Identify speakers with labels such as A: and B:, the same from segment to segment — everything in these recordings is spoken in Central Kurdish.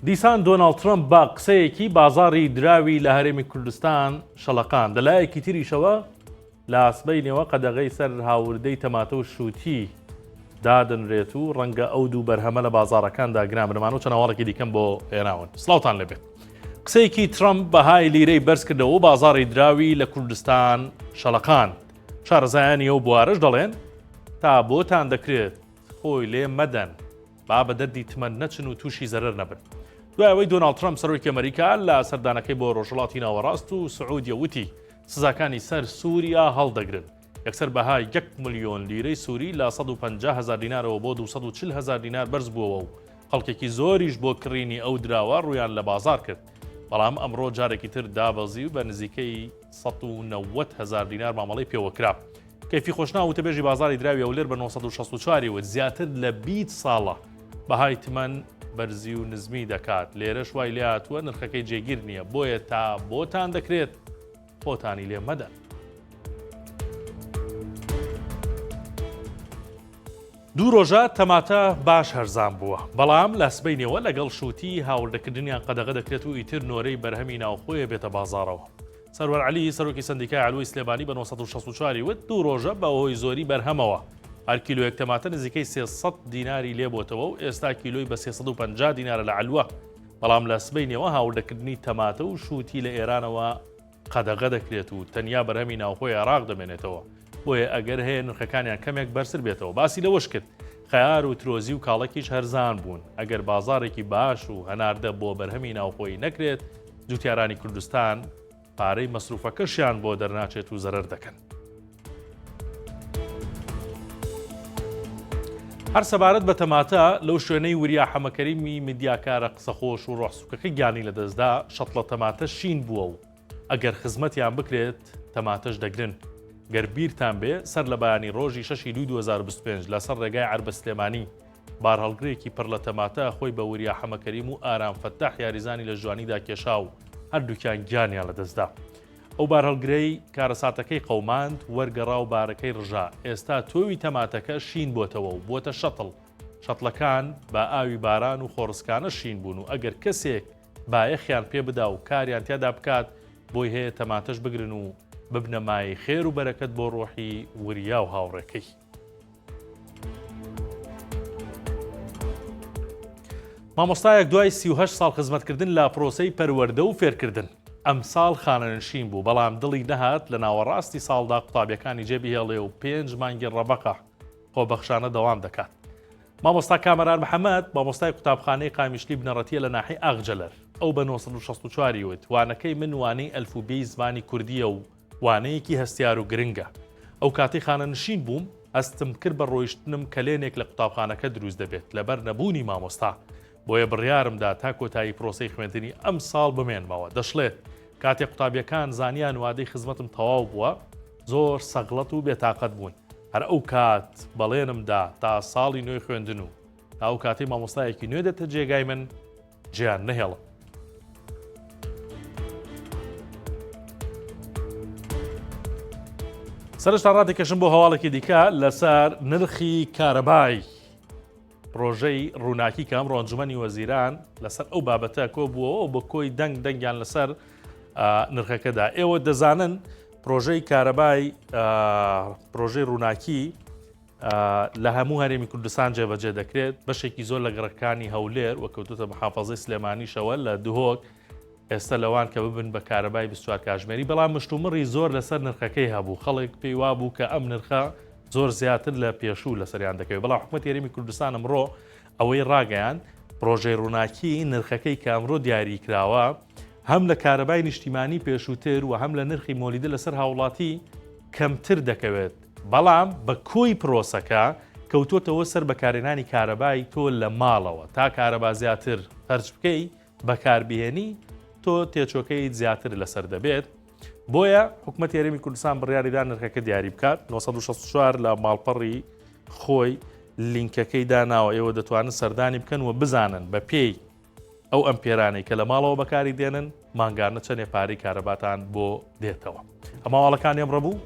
A: دیسان دۆناڵد ترەمپ بە قسەیەکی بازاڕی دراوی لە هەرێمی کوردستان شەڵەقاند، لە لایەکی تریشەوە لە سبەینێوە قەدەغەی سەر هاوردەی تەماتە و شووتی دادەنرێت و ڕەنگە ئەو دوو بەرهەمە لە بازاڕەکاندا گران بنەمان و چەند هەواڵێکی دیکەم بۆ هێناون. سڵاوتان لێبێت. قسەیەکی ترەمپ بەهای لیرەی بەرزکردەوە و بازاڕی دراوی لە کوردستان شەڵەقاند. شارەزایانی ئەو بوارەش دەڵێن تا بۆتان دەکرێت خۆی لێ مەدەن. با بە دەردی تمەن نەچن و تووشی زەرەر نەبن. دوای ئەوەی دۆناڵد ترەمپ سەرۆکی ئەمریکا لە سەردانەکەی بۆ ڕۆژهەڵاتی ناوەڕاست و سعودیە وتی سزاکانی سەر سووریا هەڵدەگرن، یەکسەر بەهای یەک ملیۆن لیرەی سووری لە 150 هەزار دینارەوە بۆ 240 هەزار دینار بەرزبووەوە و خەڵکێکی زۆریش بۆ کڕینی ئەو دراوە ڕوویان لە بازاڕ کرد، بەڵام ئەمڕۆ جارێکی تر دابەزی و بە نزیکەی 190 هەزار دینار مامەڵەی پێوەکرا. کەیفی خۆشناو وتەبێژی بازاڕی دراوی هەولێر بە 964 ی وت، زیاتر لە 20 ساڵە بەهای تمەن بەرزی و نزمی دەکات، لێرەش وای لێهاتووە نرخەکەی جێگیر نییە، بۆیە تا بۆتان دەکرێت خۆتانی لێ مەدەن. دوو ڕۆژە تەماتە باش هەرزان بووە، بەڵام لە سبەینێوە لەگەڵ شووتی هاوردەکردنیان قەدەغە دەکرێت و ئیتر نۆرەی بەرهەمی ناوخۆیە بێتە بازاڕەوە. سەروەر عەلی، سەرۆکی سەندیکای عەلوەی سلێمانی بە 964 ی وت، دوو ڕۆژە بە هۆی زۆری بەرهەمەوە هەر کیلۆیەک تەماتە نزیکەی 300 دیناری لێبۆتەوە و ئێستا کیلۆی بە 350 دینارە لە عەلوە، بەڵام لە سبەینێوە هاوردەکردنی تەماتە و شووتی لە ئێرانەوە قەدەغە دەکرێت و تەنیا بەرهەمی ناوخۆی عێراق دەمێنێتەوە، بۆیە ئەگەر هەیە نرخەکانیان کەمێک بەرزتر بێتەوە. باسی لەوەشکرد، خەیار و ترۆزی و کاڵەکیش هەرزان بوون، ئەگەر بازاڕێکی باش و هەناردە بۆ بەرهەمی ناوخۆیی نەکرێت، جوتیارانی کوردستان پارەی مەسروفەکەشیان بۆ دەرناچێت و زەرەر دەکەن. هەر سەبارەت بە تەماتە لەو شوێنەی وریا حەمەکەریمی میدیاکارە قسەخۆش و ڕۆحسوکەکە گیانی لەدەستدا شەتڵە تەماتە شین بووە و ئەگەر خزمەتیان بکرێت تەماتەش دەگرن. گەر بیرتان بێ سەر لە بەیانی ڕۆژی شەشی دووی 2025 لەسەر ڕێگای عەربە سلێمانی بارهەڵگرێکی پڕ لە تەماتە خۆی بە وریا حەمەکەریم و ئارام فەتاح یاریزانی لەشجوانیدا کێشا و هەردووکیان گیانیان لەدەستدا. ئەو بارهەڵگرەی کارەساتەکەی قەوماند، وەرگەڕا و بارەکەی ڕژا. ئێستا تۆوی تەماتەکە شین بۆتەوە و بووەتە شەتڵ. شەتڵەکان بە ئاوی باران و خۆڕسکانە شین بوون و ئەگەر کەسێک بایەخیان پێ بدا و کاریان تیادا بکات، بۆی هەیە تەماتەش بگرن و ببنە مایەی خێر و بەرەکەت بۆ ڕۆحی وریا و هاوڕێکەی. مامۆستایەک دوای 38 ساڵ خزمەتکردن لە پرۆسەی پەروەردە و فێرکردن ئەمساڵ خانەنشین بوو بەڵام دڵی نەهات لە ناوەڕاستی ساڵدا قوتابیەکانی جێبهێڵێ و پێنج مانگی ڕەبەقە خۆبەخشانە دەوام دەکات. مامۆستا کامەران محەمەد مامۆستای قوتابخانەی قامیشلی بنەڕەتیە لە ناحی ئاغجەلەر ئەو بە 964 وت وانەکەی من وانەی ئەلفوبێی زمانی کوردیە و وانەیەکی هەستیار و گرنگە. ئەو کاتەی خانەنشین بووم، هەستم کرد بە ڕۆیشتنم کەلێنێک لە قوتابخانەکە دروست دەبێت لەبەر نەبوونی مامۆستا، بۆیە بڕیارم دا تا کۆتایی پرۆسەی خوێندنی ئەمساڵ بمێنمەوە. دەشڵێت، کاتێک قوتابییەکان زانیان وادەی خزمەتم تەواو بووە، زۆر سەغڵەت و بێتاقەت بوون. هەر ئەو کات بەڵێنم دا تا ساڵی نوێی خوێندن و تا ئەو کاتەی مامۆستایەکی نوێ دێتە جێگای من، جێیان نەهێڵم. سەرشتا ڕادەکەشم بۆ هەواڵێکی دیکە لەسەر نرخی کارەبای پرۆژەی ڕووناکی کە ئەمڕۆ ئەنجومەنی وەزیران لەسەر ئەو بابەتە کۆبووەوە بە کۆی دەنگ دەنگیان لەسەر نرخەکەدا ئێوە دەزانن پرۆژەی کارەبای پرۆژەی ڕووناکی لە هەموو هەرێمی کوردستان جێبەجێ دەکرێت، بەشێکی زۆر لە گەڕەکانی هەولێر و کەوتوتە محافەزەی سلێمانیشەوە لە دهۆک ئێستا لەوان کە ببن بە کارەبای 24 کاژمێری بەڵام مشتومڕی زۆر لەسەر نرخەکەی هەبوو خەڵک پێی وابوو کە ئەم نرخە زۆر زیاتر لە پێشوو لەسەریان دەکەوێت بەڵام حکومەتی هەرێمی کوردستان ئەمڕۆ ئەوەی ڕاگەیاند پرۆژەی ڕووناکی نرخەکەی کە ئەمڕۆ دیاری کراوە هەم لە کارەبای نیشتیمانی پێشووتر و هەم لە نرخی مۆلیدە لەسەر هاوڵاتی کەمتر دەکەوێت بەڵام بە کۆی پرۆسەکە کەوتۆتەوە سەر بەکارهێنانی کارەبای تۆ لە ماڵەوە، تا کارەبا زیاتر خەرج بکەی بەکاربهێنی تۆ تێچۆکەیت زیاتر لەسەر دەبێت، بۆیە حکومەتی هەرێمی کوردستان بڕیاریدا نرخەکە دیاری بکات 964 لە ماڵپەڕی خۆی لینکەکەی داناوە ئێوە دەتوانن سەردانی بکەن و بزانن بە پێی ئەو ئەمپێرانەی کە لە ماڵەوە بەکاری دێنن مانگانە چەندێ پارەی کارەباتان بۆ دێتەوە. ئەمە هەواڵەکانی ئەمڕۆ بوو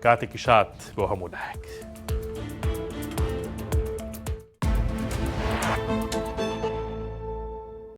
A: کاتێکی شاد بۆ هەموو لایەک.